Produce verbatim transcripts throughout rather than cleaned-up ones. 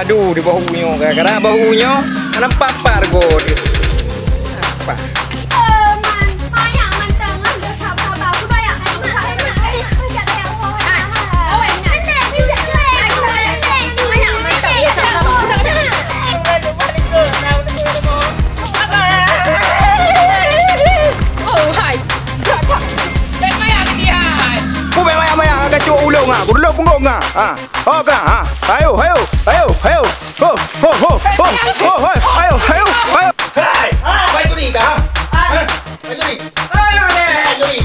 Aduh, di bawah u nyoe, kadang-kadang bawah u nyoe, hana pat-pat rego teuh. Apa? Ku bèk manyang-manyang, ka cok ulông ah, ku dulok punggong ah. Ah. Ho ka, ha. Ayo, ayo, ayo, ayo. Ho, ho, ho, ho, ho, ho. Ayo, ayo, ayo. Hai, hai, turi ka. Ha? Hai, turi. Ayo, hai, turi.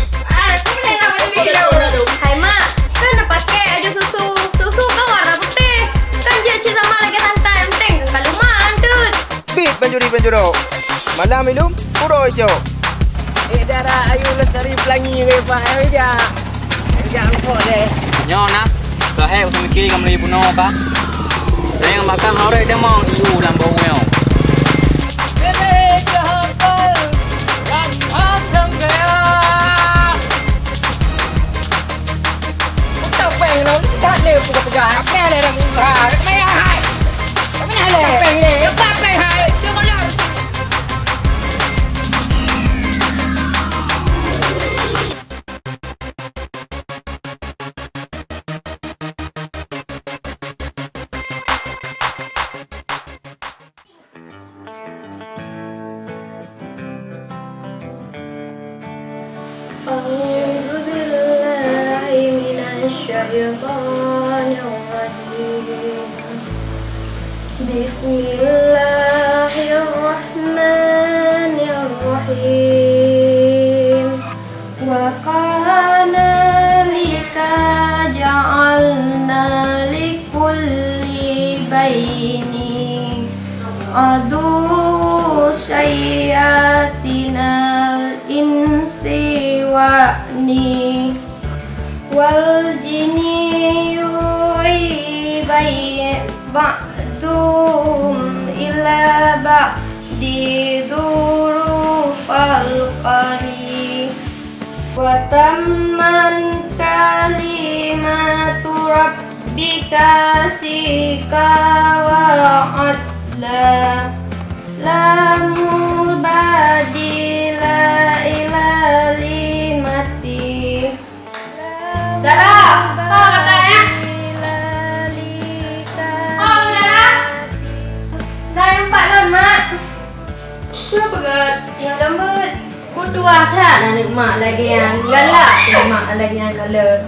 Hai, mak, kan na pakai aju susu. Susu kan warna putih. Kan jeuet cit sama lagèe santan, penting kan kaluman teuh. Bit pancuri-pancurok. Malam ilum, uroe icok. Eh, dara ayu lestari pelangi ke, Pak? Eh, jak. Eh, jak rukok deh. Nyoe na, keuhai usah mikir ka meuli bunoe ka. Sayang bakang horek demong iu lam bau nyoe. Bebe keuhapal, lam asam gaya. Utak peng dong, tak lé peugah-peugah. Apa lé dong? Ha, kemana hai? Kemana lé? Utak peng lé, utak peng hai. Tengok lah. أعوذ بالله من الشيطان الرجيم. بسم الله الرحمن الرحيم. وكذلك جعلنا لكل بين عدوا شياطين الإنس والجن يوحي بعضهم إلى بعض زخرف القول وتمت كلمة ربك صدقا وعدلا لا مبدل لكلمته. Dara, ho gata nyan? Ho, Dara? Nyan pat lôn, Mak. Peue peugöt nyang leumbut? Kutuah that aneuk mak lagèe nyan, galak aneuk mak lagèe nyan ka lheueh.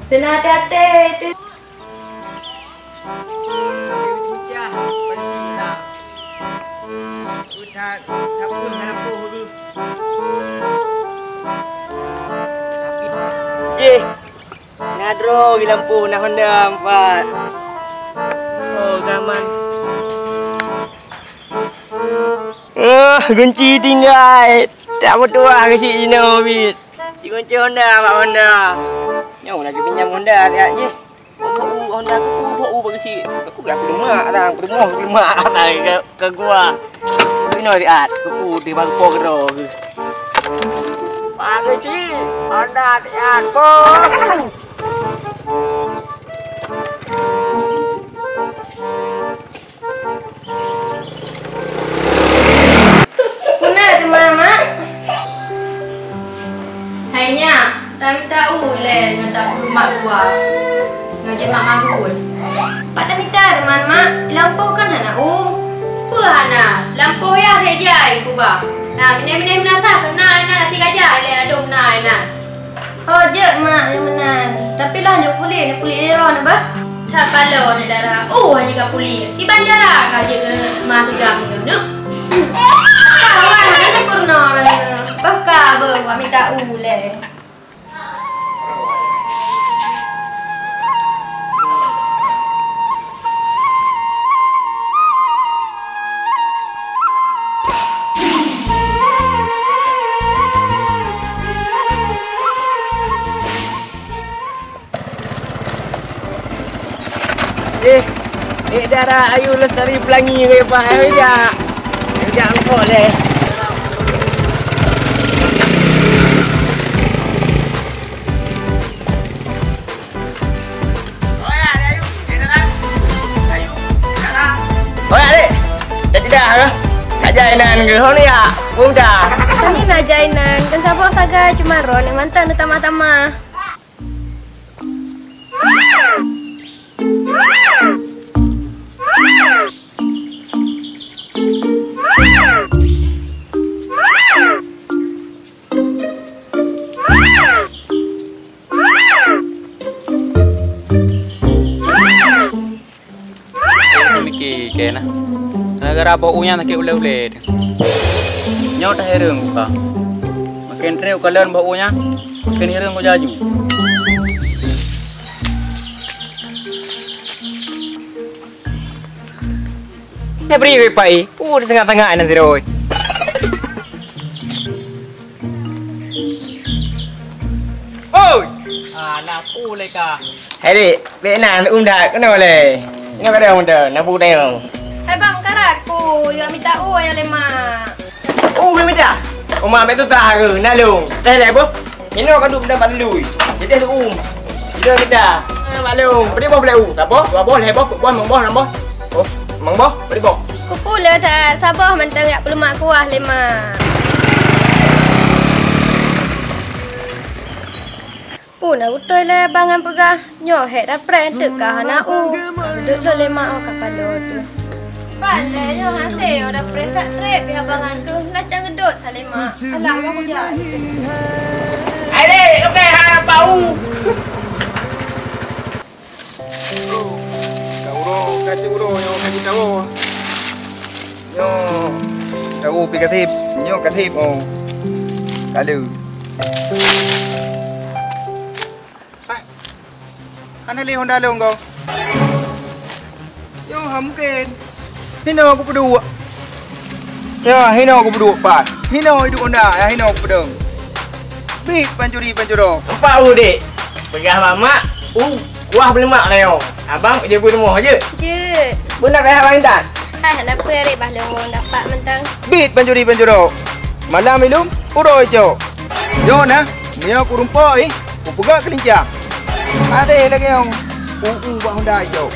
Teungoh até-até teuh. Jih, na droe geuh lampôh na honda meupat. Oh, gaman. Eh, gunci tinggai. Tak meutuah keu cik jinoe biet. Cik gunci honda bak honda. Nyoe lagèe pinjam honda siat jih. Bak u honda keupeue bak u bak keuchik. Aku gak peulemak tang, peulemak, peulemak tang ke, ke gua. Inoe siat, keupeue di bak po keudroe. Bak keuchik, honda siat po. Peue na teuma, Mak? Hai nyak, tamita u ilèe ngon tapeurumak dua ngon jeuet mak magun. Pat tamita teuma, Mak? Lampôh kan hana u. Peue hana? Lampôh yah lhèe jai kuba. Na, binéh-binéh meunasah keunan, na, na tiga jai lé ladôm na, na. Oh, jeuet mak nyang meunan. Tapi lôn jok puléh, puléh droeneuh bah. That paloe nyoe dara. Oh, hana ka puléh. Kiban cara ka jeuet keu ma sigam nyoe. Kawan hana peurunoe droeneuh. Bah ka beuh wak mita ulèe. Eh, dara, ayu lestari pelangi ke, Pak? Ayo, jak. Ayo, jak, engkau leh. Oya, dek. Dah tidak, ha? Nak jai nan ke? Ho ni, ya? Pemuda. Kami nak jai nan. Kan saboh sagai, cuma ron yang mantap ni tamah-tamah. Miké keu na. Gara-gara bak u nyan sakét ulée-ulée. Nyoe tahireuen ku ka. Maken treb u kalon bak u nyan, maken hireuen ku jaju. Teuh bri wéh pai, peue teusangat-sangat nan sidroe. Oi! Ah, na peue lé ka? Hai dek, bèk na um that keunoe lé. Inoe kadang muda, na bu tayong. Hai bang, karat ku, yue mita u ayah lé mak. U mita? Uma bèk tutah ke, nalong. Teh dek boh. Inoe ka duek bak tului. Jadi tu um. Inoe kita. Ah, maklum. Beri boh beleu. Saboh, dua boh, lhèe boh, boh, mong boh, nam boh. Oh, mong boh, beri boh. Kupeule that saboh mantong jak peulumak kuah lé mak. Peue na beutôi lé bangai peugah nyoe hék dapreh teuka hana u. Duek lôn lé mak oh kapalo tu. Balée nyoe hase oh dapreh sak treb pih abangan keuh lacang geudot salema. Alah bang uja. Hai dek, lokeh ha bau. Ka uroe, ka cit uroe nyoe ka jitawoe. Nyoe tawoe pih kaseb, nyoe kaseb oh. Kale. Hai. Hana lé honda lôn ko. Nyoe ha mungken. Hinoe kupeuduek. Ya, hinoe kupeuduek pat. Hinoe iduek honda, ya hinoe kupeudong. Bit pancuri pancuro. Nampak u dek. Peugah mamak, u kuah beulemak layoe. Abang je beurumoh je. Jeuet. Beuna kah abang intan? Hai, hana peue rek bah lôn dapat mantong. Bit pancuri pancuro. Malam ilum, uroe cok. Yo nah, meunyoe kurumpok ih, kupeugah keulincah. Até lagée nyong. U u bak honda cok.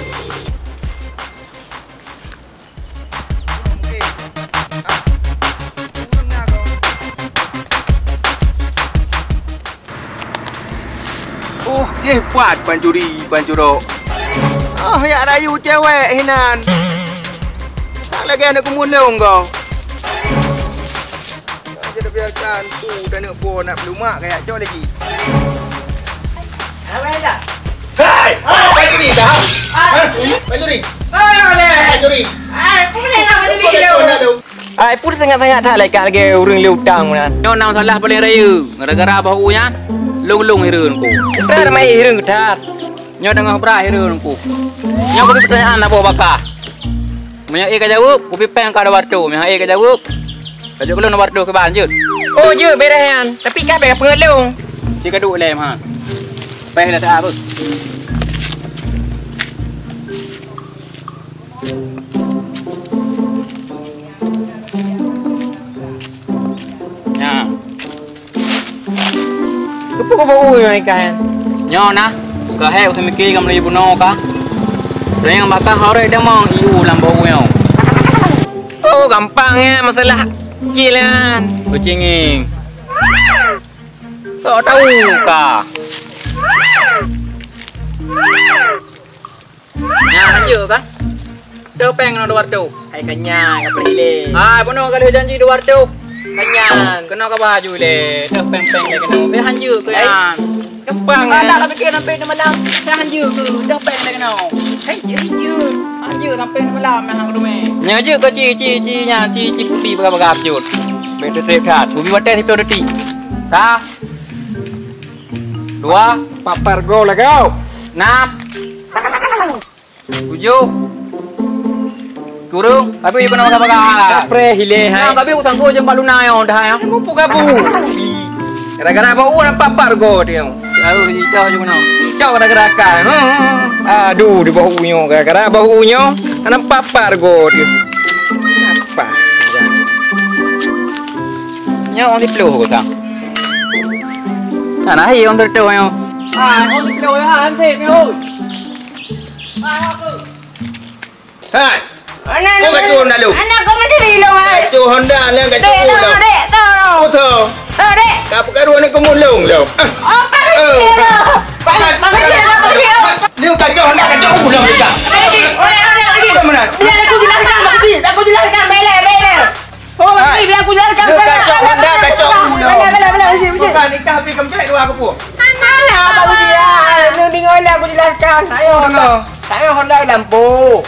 Uh, eh, pat pancuri, pancurok. Oh, yak rayu cewek hinan. Tak lagi anak kumulung kau. Aja dah biarkan tu, dah nak buah, nak pelumak kayak cok lagi. Hai! Hai! Pancuri dah! Hai! Pancuri! Hai! Pancuri! Hai! Boleh lah pancuri dia! Hai, peue sangat-sangat that lé ka lagée ureuëng lé utang meunan. Nyoe na masalah paleng rayeuk, gara-gara boh u nyan, lôn-lôn hireuen ku. Peue ramai hireuen that. Nyoe teungoh brat hireuen ku. Nyoe keuneuk peutanyaan na boh baka. Meunyoe ie ka jaweueb, kupi péng ka dua reutôh. Meunyoe ie ka jaweueb, ka jok keu lôn dua reutôh keuban jeuet. Oh, jeuet beureh nyan. Tapi ka bék peungeut lôn. Ci ka duek lé meuhan. Péh lé that beuh. Nyan. Keupeue keu bak u nyoe ikan? Nyoe na, keuhai useumiké ka meulayeue bunoe ka. Nyang baka horeuh damong ié u lam bak u nyoe. Oh, gampang ya masalah keu nyan. Kucing ngieng. Sok tahu ka. Nyan hanjeuet kan? Deuh péng keunoe dua reutôh. Hai ka nyan, ka peulileng. Hai, bunoe ka lheueh janji dua reutôh. Ka nyan. Keunoe ka baju lé. Deuh péng-péng lé keunoe. Bèk hanjeuet keu nyan. Gampang. Malam ka piké sampai di malam. Bèk hanjeuet keu. Deuh péng lé keunoe. Hai, jeuet, jeuet. Hanjeuet sampai di malam, nah, aku rumah. Nyan jeuet keu ci, ci, ci nyan, ci, ci putih bagah-bagah cut. Bèk trép-trép that. Bumi watèe siploh detik. Ka. Dua. Papar go lagau. Enam. Tujoh. Kureueng. Tapi keunoe bagah-bagah. Kapreh hileh hai. Nah, tapi usangko jeuet bak luna nyoe dah ya. Mupu gabu. Gara-gara bak u nampak par go dia. Lalu icah je keunoe. Icah gara-gara akal. Hmm. Aduh, di bak u nyoe. Gara-gara bak u nyoe. Hana papa rego dia. Apa? Nyoe orang siploh ko sang. Hana hai orang terteu nyoe. Ah, orang siploh ya, hansip nyoe. Ah, aku. Hai. Anak, kau kacau Honda lu. Anak kau mesti bilang, hai. Kacau Honda, lah kacau. Dek, tolong, dek, tolong. Betul. Oh, dek. Tak perlu nak kemulung lu. Ah. Oh, pakai dia. Pakai, pakai dia, pakai dia. Dia kacau Honda, kacau ulang dia. Lagi, oleh, oleh, lagi. Mana? Biar aku jelaskan, Pak Haji. Aku jelaskan, bela, bela. Oh, Pak Haji, biar aku jelaskan. Dia kacau Honda, kacau ulang. Bela, bela, bela, Pak Haji, Pak Haji. Bukan, nikah pergi ke masjid dua aku pun. Alah, Pak Haji, ah. Ni dengar lah aku jelaskan. Ayo. Dengar. Saya Honda lampu.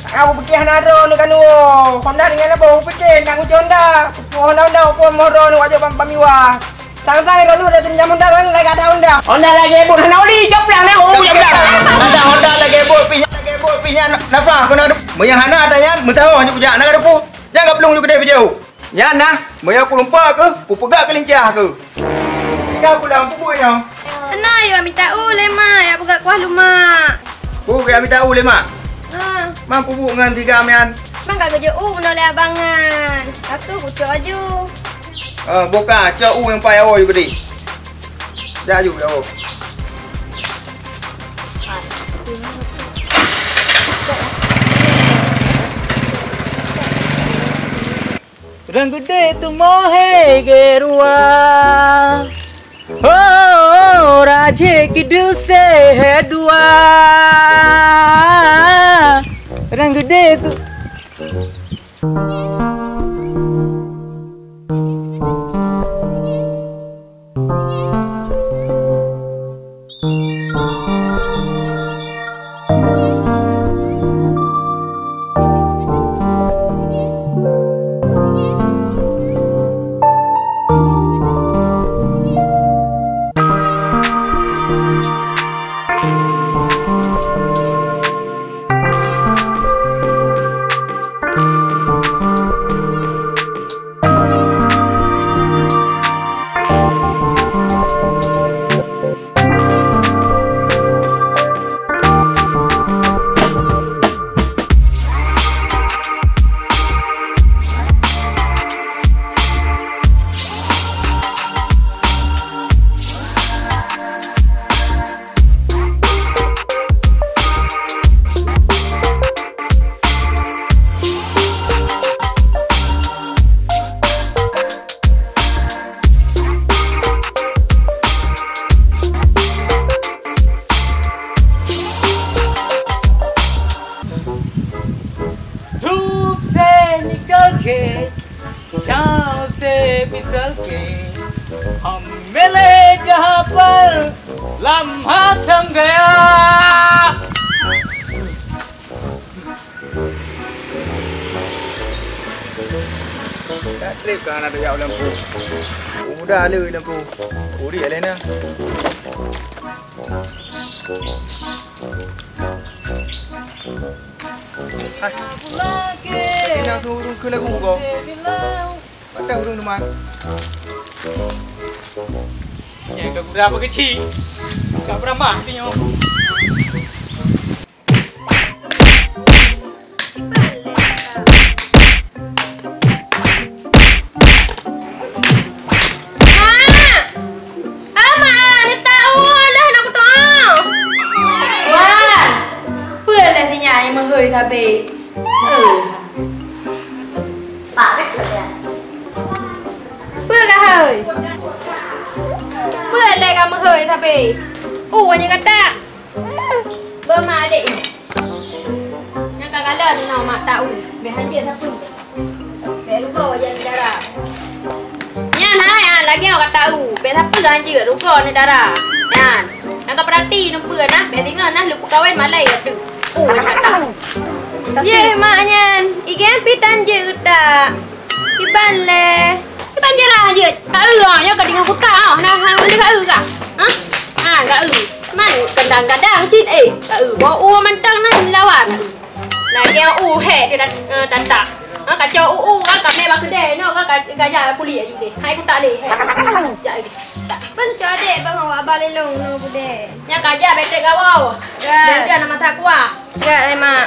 Aku pikir hana droe ni kan, oh. Honda dengan apa? Aku pikir nak kunci Honda. Honda, Honda, aku mau droe ni wajib pam-, pamiwa. Sang-sang droe ni udah pinjam Honda, sang lagi ada Honda. Honda lagi ebot hana oli, joplang dah, oh, joplang. Ada Honda lagi ebot, pinjam lagi ebot, pinjam nafah, kena ada. Meunyo hana ada nyan, meusaho hana kujak, na ka depu. Jangan ka pelung ju keudeh bijeu. Nyan nah, meunyo kulumpa keuh, kupeugah keulincah keuh. Ka pulang pubui nyoe. Hana, ya mita u lé mak, ya peugah kuah lumak. Ku ya mita u lé mak. Ha. Mang pubui ngon tiga mian. Mang ka geujok u bunoe lé abang nyan. Aku kucok aju. Ah, buka, cok u nyang payah woe gede. Jak aju, ya. Rang gede tu mohe gerua. Ho, raje kideu sehe dua. Rang gede tu. धूप से निकल के, छाँव से फिसल के, हम मिले जहाँ पर, लम्हा थम गया। Ka trép ka hana tajak u lampôh. Muda le lampôh. Uri alena. Hai. Sina tu urung ke lagu ko. Patah urung teman. Nyang ka gura apa kecil? Ka beramah tu nyoh. Mak! Ah, Mak! Neutau lah aneuk kutoe! Wah! Peue lah si nyan nyang meuhôi sabe? Eh. Peue ka hôi? Peue lé ka meuhôi sabe? Uh, nyan gata! Beu mak adék nyoe. Nyang ka galak nyoe mak tau. Bèk hanjeuet sapeue. Bèk rugoe jak dara. Nyan hai, ha, lagèe nyoe ka tau. Bèk sapeue hanjeuet rugoe ngon dara. Nyan. Nyang ka peurati neuk peue nah, bèk singoh nah lôn peukawen malèe ateueh. Oh, nyata. Yeh, mak nyan. Igèe pih tan jeuet tak? Iban lé. Iban jeurah jeuet. Ka eu ah, nyoe ka deungoe kutak ah. Nah, ha, ka eu ka. Ha? Ha, ka eu. Man kadang-kadang cit eh. Ka eu. Bau u mantong nah lawan. Lagèe u hek dia dat-, eh, datang. Ha, kacau u u kan ka mè bak keudè. Nyoe kan ka, ka jak kuliek ju deh. Hai kutak lé. Hek. Jak lé. Tak. Ban cok adék bang awak ba lé lôn nyoe budé. Nyan ka jak bèk trép gawao. Ga. Dan dia nama takwa. Ga, hai mak.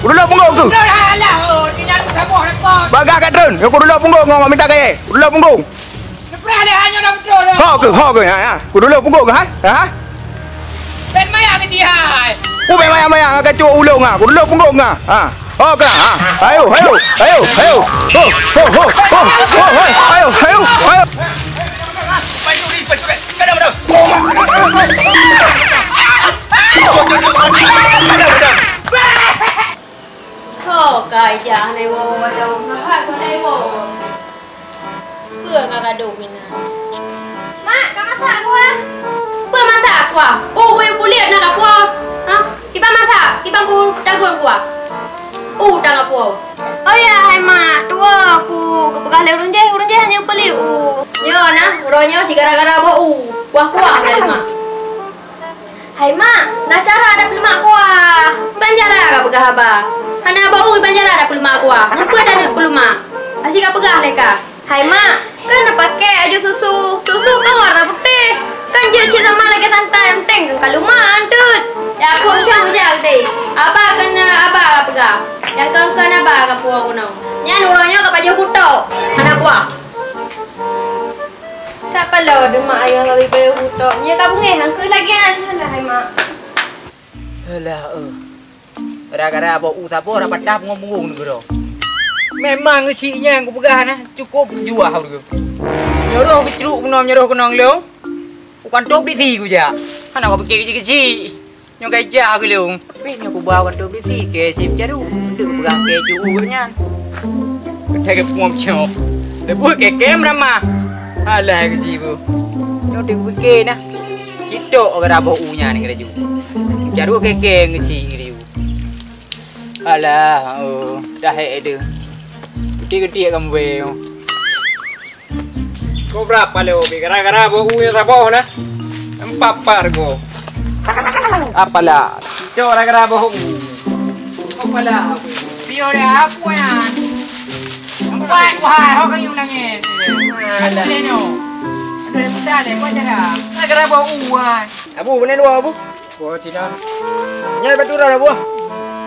Kudu lôn punggong keuh. Bagah ka treun, kudu lôn punggong ngon minta kayèe. Kudu lôn punggong. Ho keuh, ho keuh, ha, ha. Kudu lôn punggong keuh, ha? Ha? Ubé mayang-mayang ka cok ulông, ha. Kudu lôn punggong, ha. Ha. Ho keuh, ha. Ayo, ayo, ayo, ayo. Ho, ho, ho, ho, ho, ho. Ayo, ayo, ayo. Ho, ka ijak hana iwoe, hana iwoe. Peue ka gadôh inan? Mak, ka masak kuah. Peue masak kuah? Oh, bui puléh na ka puwoe. Ha? Kiban masak, kiban ku dagon kuah. U tang ka puwoe. Oh ya, hai mak, tuwoe ku geupeugah lé ureueng jéh, ureueng jéh hana geupeuléh u. Nyoe na, uroe nyoe si gara-gara boh u. Kuah-kuah na limah. Hai mak, na cara dapeulemak kuah. Ban cara ka peugah haba. Hana bau ban cara dapeulemak kuah. Ngon peue taneuk peulemak? Asyik ka peugah lé ka. Hai mak, kan neupakè aju susu. Susu kan warna putéh. Kan jeuet cit sama lagèe santan, teng kan kaluman tut. Ya aku syah jak deh. Aba kan aba ka peugah. Nyang kan kan aba ka puwoe keunoe. Nyan uroe nyoe ka pajoh butok. Hana kuah. Tak paloe demak ayang lari bayeue butok. Nyoe ka beungéh, han keuh lagèe nyan. Alah, hai mak. Alah, eh. Gara-gara boh u saboh dak patah punggong-punggong nanggroe. Memang keuchik nyan kupeugah na, cukôp juah ureueng. Nyoe roh geucruk keunoe, nyoe roh keunoe lôn. Bukan top di si kujak. Hana kupikir keuchik-keuchik. Nyoe ka ijak keu lôn. Pih nyoe kuba watèe bri si kèe sim caru. Deuh peugah kèe cu u nyan. Keutai keu pungo cok. Leubeh kèe-kèe meuramah. Alah keu si bu. Nyoe deuh pike na. Sitok gara boh u nyan ngeuraju. Caru kèe-kèe ngeusi ngeuraju. Alah, oh, dah hek deuh. Geuti-geuti kan bue. Kobra palo be gara-gara boh u nyang saboh na. Empat par go. Apalah. Cok gara-gara boh u. Apalah. Pio dah aku nyan. Empat wahai ho kayu nangis. Alah. Ada yang muda deh, buat cara. Gara-gara boh u wahai. Abu, mana dua abu? Oh, Cina. Nyai batu dah abu.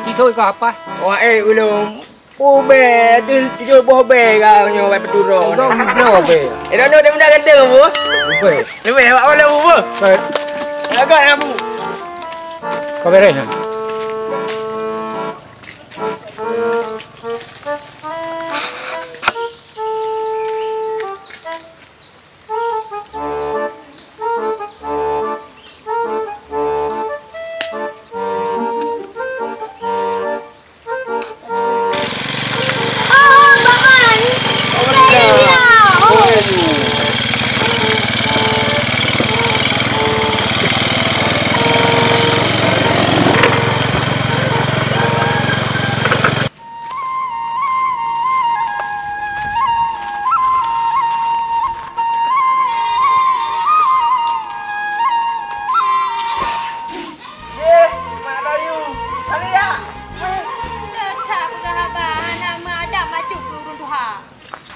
Kisoi kau apa? Oh, eh, ulung. Ubé, deuh tujoh boh bé ka nyoe bak peuturon. Tujoh boh bé. Eh, dah, dah, dah, dah, dah, Bu. Ubé. Ubé, awak awak, Bu, Bu. Baik. Agak ya, Bu. Kau beres, ha? Yeh, Mak Bayu. Kali ya? Weh. Teuka peugah haba, hana meuadab bacut keu ureueng tuha.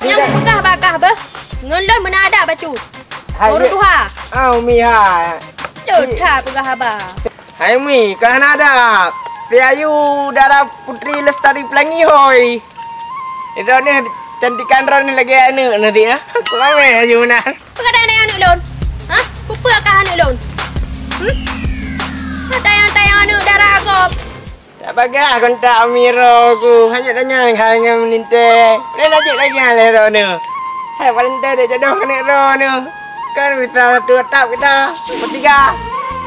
Nyang peugah bagah beuh, ngon lôn meunan adab bacut. Hai, ureueng tuha. Ah, Umi, hai. Teuka peugah haba. Hai, Umi, ka hana adab. Si Ayu dara Putri Lestari Pelangi hôi. Droeneuh cantikan droeneuh lagèe aneuk nanti, ha? Kok ramè Ayu meunan. Peue ka tanyong aneuk lôn? Hah? Peue ka aneuk lôn? Hmm? Tanyong-tanyong aneuk dara gob. Tak bagah kontak Umi ro ku. Hana tanyong hai ngon meulintèe. Lé lanjut lagi lé droeneuh. Hai, paléng teuh dek jodoh keuneuk droeneuh. Kan mita satu atap kita. Bertiga.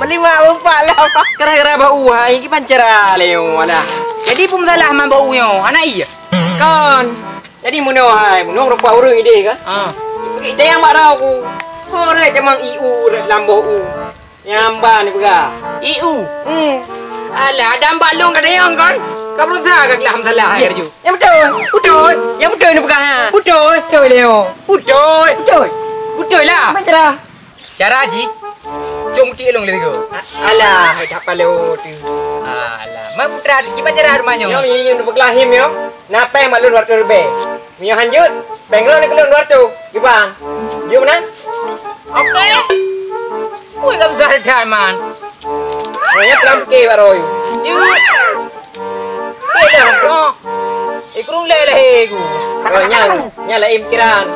Berlima, berempat lah. Gara-gara bak u hai, kiban cara lé nyoe alah. Jadi peue masalah man bak u nyoe, hana ie? Kon. Jadi meunoe hai, meunoe rupa ureueng ideh kan? Ah. Ita nyang bak droe ku. Hore jamang iu lam boh u. Nyang ban peugah. Iu. Hmm. Alah, dan bak lôn ka dayang kon. Ka berusaha ka gelah masalah hai kerja. Yang betul. Betul. Yang betul ni peugah ha. Betul. Betul dia. Betul. Betul. Betul lah. Macam Cara jih, cong ti lôn lego. Alah, hai tak palo tu. Alah, ma putra tu kiban cara rumah nyoe. Nyoe, nyoe, nyoe, beukelahi nyoe. Na péng mak lôn dua ratus ribèe. Nyoe hanjeuet, péng lôn ni keu lôn dua ratus. Kiban. Jeuet meunan? Oke. Ui, gam zahar man. Nyoe peram ke baroe. Jeuet. Beda. Oh. Ikurung lé lé ku. Oh, nyang, nyang laén pikiran.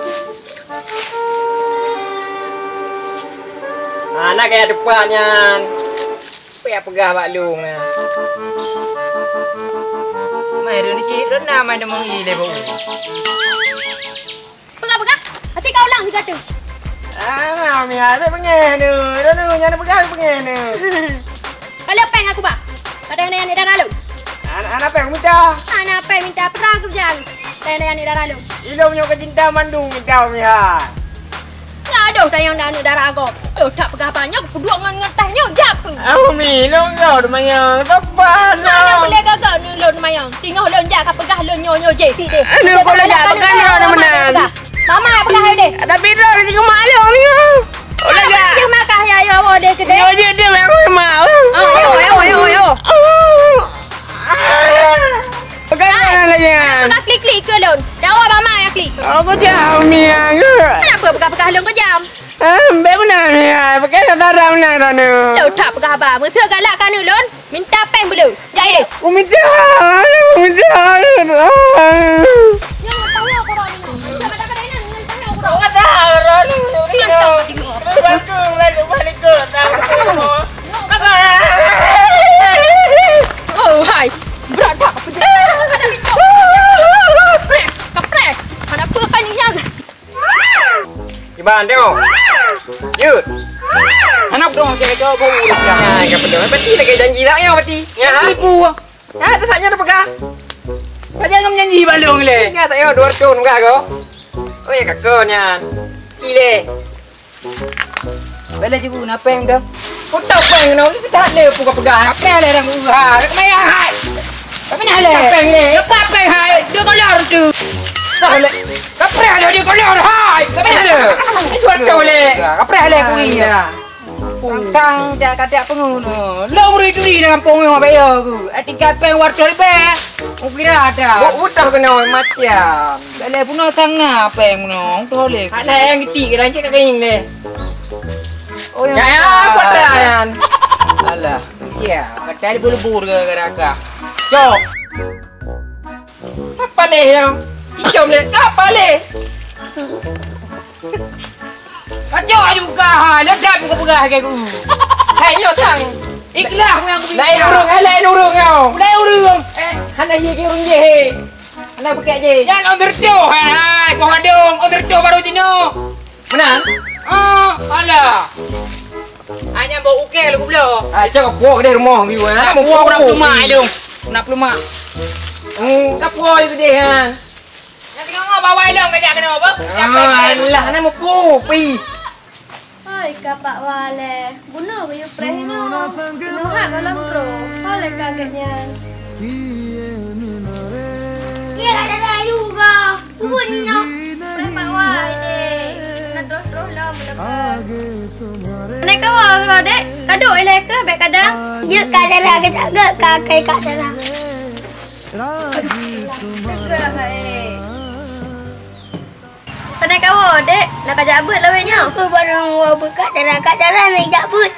Hana kaya teupah nyan. Payah peugah bak lôn, ah. Mai rön cit, rön na mai deungon i lé bau. Peugah-peugah, até ka ulang sigoe tu. Ah, mi hai, bèk beungéh nu. Rön nu, nyan peugah beungéh nu. Kalau péng aku, bah. Kadang-kadang aneuk dara lôn. Aneuk, aneuk péng minta. Aneuk péng minta perang kerja. Kadang-kadang aneuk dara lôn. Ilôn nyoe ka cinta mandum minta mi hai. Adoh, tayang dan aneuk dara gob. Adoh, tak peugah banyak, peuduek ngon, ngon teh nyoe, jak keu. Au mi, lôn gob manyang, tepat lôn. Mana boleh gagal ni lôn manyang. Tingoh lôn jak ka peugah lôn nyoe, nyoe je, si deh. Aneuk kok lega, peugah lôn meunan. Mama peugah hai deh. Tapi lôn ni cuma lôn ni. Oh, lega. Dia makan ya, ya, oh, deh, ke deh. Nyoe je dia memang mak. Ah, ayo, ayo, ayo, ayo. Peugah lagi. Peugah klik-klik ke lôn. Dawa mama ya klik. Aku jam ni. Kenapa peugah-peugah lôn ke jam? Ah, bèk meunan, ya. Pakai kata dah meunan, Ranu. Lôn tak peugah haba. Meuseu galak ka aneuk lôn, minta péng beu lôn. Jak ideh. Ku minta. Ku minta. Nyang tahu aku dah ni. Kata Ranu. Mantap, tengok. Bantu, bantu, bantu. Oh, hai. Berat tak? Kapreh, kapreh. Kenapa kan ni yang Iban, tengok. Jeuet. Hana peudong keu kau bau dah. Nah, ka peudong. Berarti lagèe janji dak nyoe berarti. Ya, ha? Tipu. Ha, tu saja dah peugah. Padahal ngam janji balong lé. Ingat tak yo dua ratus peugah kau. Oh ya, kakak nyan. Cile. Bela cikgu, na péng dah. Kau tak péng kena, ni tak lé pun kau pegang. Apa yang ada orang usaha? Kena yang hai. Tapi nak lé. Péng lé. Kau péng hai. Dia kolor tu. Dah lé. Kapreh ada dia kolor hai. Kapreh ada. Itu ada boleh. Kapreh ada aku ni. Tang dah kadak pengun. Lo uri turi dalam pengun apa ya aku. Tinggal péng wartol be. Ukira ada. Buat utah kena macam. Bela pun sang na péng no. Toleh. Ada yang geti ke rancak kaging leh. Oh, ya, ya, apa dah, Yan? Alah, ya, macam ada bulu-bulu ke, ke, ke. Cok. Apa leh, ya? Icom leh, apa leh? Kacau juga, ha. Ledak buka peugah ke aku. Hai, yo, sang. Ikhlas yang aku lain urung, eh, lain urung kau. Lain urung. Eh, hana ye ke urung je, he. Hana pakai je. Yan on terco, hai, hai. Poh adong, on terco baru tino. Meunan? Ah, alah. Hanya bau ukel aku pula. Ah, cakap puak deh rumah biu, ha? Nak puak orang pelumak, Ilung. Nak pelumak. Hmm, tak puak je deh, ha? Nak tengok ngau bawai long kejap kena apa? Ah, alah, nak mupu, pi. Hai, ka Pak Wale. Bunoe geuyue preh inoe. Inoe hak goh lom troh. Ho lé ka gét nyan. Iya, ada rayu ga. Ubun inoe. Preh Pak Wale deh. Na troh-troh lom bunoe. Nai kawa uroe dek. Kadok ilée keuh bèk kadang. Jeuet Kak Dara, geujaga keu akai Kak Dara. Teugah hai. Panai kawoe, Dek, na kajak beuet lawét nyoe? Nyoe keuh barang woe beuet Kak Dara. Kak Dara na jak beuet.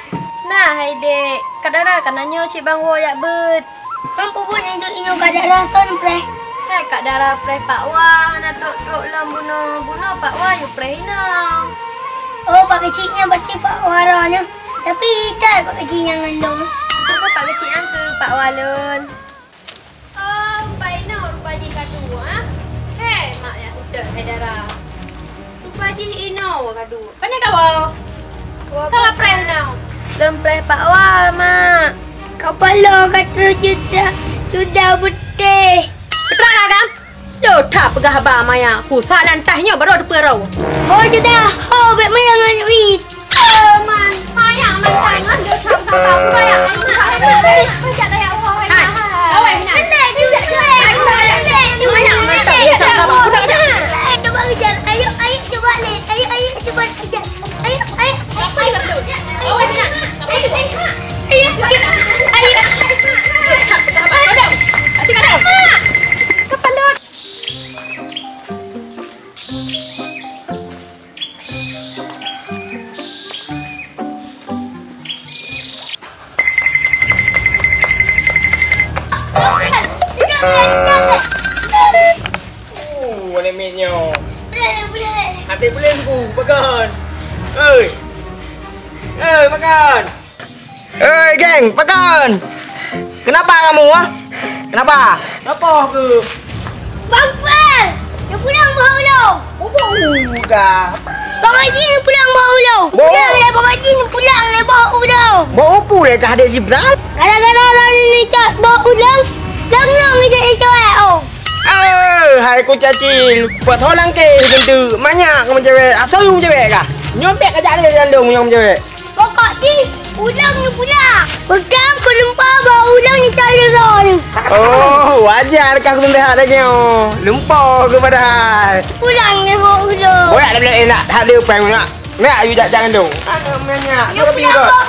Nah, hai Dek, Kak Dara ka na nyoe cit bang woe jak beuet. Ban peubuet nyoe Kak Dara, soe neupreh? Hai Kak Dara preh Pak Wa, hana trok-trok lom bunoe. Bunoe Pak Wa yue preh inoe. Oh, Pak Keuchik nyan berarti Pak Wa droe nyoe. Tapi itat Pak Keuchik nyan ngon lôn. Apa Pak Keuchik nyan keu Pak Wa lôn? Oh, rupa inoe rupa jih ka tuwoe, ah. Hei, mak nyan udeb hai Dara. Rupa jih inoe ka tuwoe. Pane kawoe? Ka preh inoe. Lôn preh Pak Wa, Mak. Kapala ka troh juda, juda bet-, Otak peugah haba maya, pusat lantas nyoe baru teupeue roh. Ho jeudah, ho bèk maya ngon wit. Oh, man, maya man tangan dia tak tak tak maya. Hai, awai, nah. Maya man tak tak tak. Coba kejar. Ayo, ayo, coba lihat. Ayo, ayo, coba kejar. Ayo, ayo. Ayo, ayo. Ayo, ayo. Ayo, ayo. Ayo. Kepala. Uh, aneuk miet nyoe. Até buleuen ku, pakon? Oi. Oi, pakon? Oi, geng, pakon? Kenapa kamu, ah? Kenapa? Kenapa ke? Bang Fel, dia pulang bawa ulo. Bobo udah. Bang Haji, dia pulang bawa ulo. Bo- Pulang lé Bang Haji, dia pulang lé bawa ulo. Bo upu lé kah dek Jibral? Gara-gara lalu ni cak bawa ulang, lang-lang ijak ijak, oh. Eh, hai ku cacil, buat holang ke, gendek, manyak kamu cewek, asal you cewek kah? Nyompek kajak lé dalam dong nyang cewek. Pokok jih, ulang ni pulang. Pegang ku lumpa bawa ulang ni cari roh ni. Oh, wajar kah aku teuntèe hak lagèe nyoe. Lumpa ke padahai. Pulang ni bawa ulang. Boyak dah bilang enak, tak ada upaya nak. Nak ayu jak jangan dong. Anak minyak. Dia pulang bawa.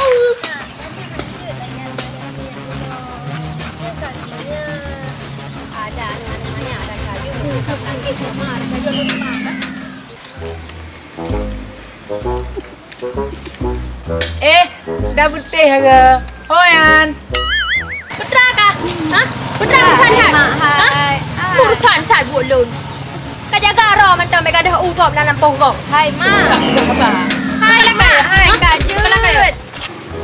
Eh, dah beuteh ke? Hoi, An. Peue treuk kah? Hah? Peue treuk urusan that? Mak, hah? Hai. Urusan that buet lôn. Ka jaga droe mantong bèk gadoh u gob lam lampôh gob. Hai, Mak. Hai, Mak. Hai, ka jeuet.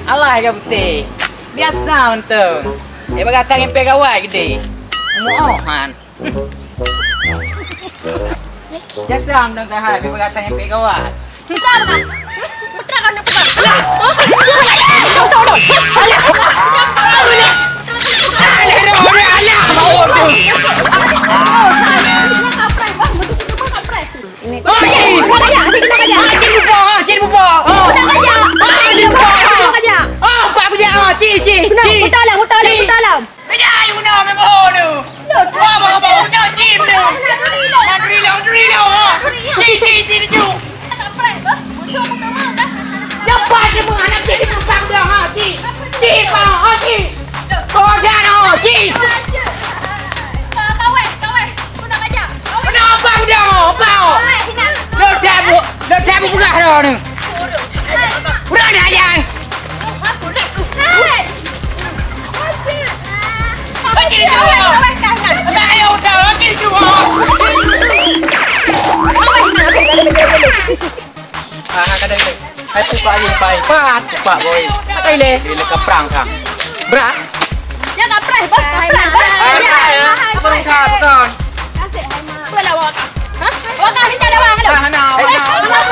Alah, ka beuteh. Biasa mantong. Eh, bak gata ngimpèe gawai keudéh. Muoh, Han. Jasam dong ka hai, bak gata ngimpèe gawai. Jasam, Han. Putra kau nak pegang. Alah. Oh, alah, alah, alah. Alah, alah, alah. Alah, alah, alah. Alah, alah, alah. Ini. Oh, Cik! Cik lupa, ha, Cik lupa. Oh. Cik lupa, ha. Cik lupa, ha. Oh, Pak Kujak, ha. Cik, Cik, Cik. Kenapa? Cik. Putar alam, putar alam, putar alam. Kejap, you kena main bola tu. Wah, bawa, bawa, kena gym tu. Nak duri lo, duri lo, ha. Cik, Cik, Cik, Cik. Lepas dia menghadap Cik, dia pasang dia, ha, Cik. Cik, ha, ha, Cik. Kau jangan, ha, Cik. Kawai, kawai. Kenapa udah, apa? Lo dah bu, lo dah bu peugah dah ni. Udah dah, Jan. Kecil tu. Tak payah udah, kecil tu. Ah, kadang-kadang. Hai, pupak ni, pai. Pat, pupak, boy. Pakai le. Dia nak kaprang, kang. Bra. Dia kaprang, bos. Kaprang, bos. Hai, hai, hai. Apa ni, kak? Bukan. Apa lah, awak, kak? Hah? Awak, kak, minta dah, bang. Ah, hana, hana.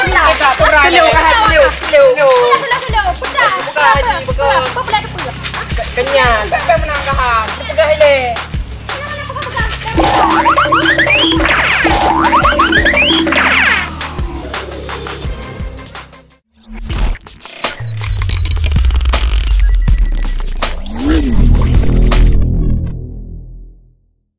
Terlalu, kak, terlalu, terlalu. Terlalu, terlalu, terlalu. Bukan, bukan. Apa, apa, apa, apa, apa, apa. Kenyang. Siapa yang menang, kak? Pegang le.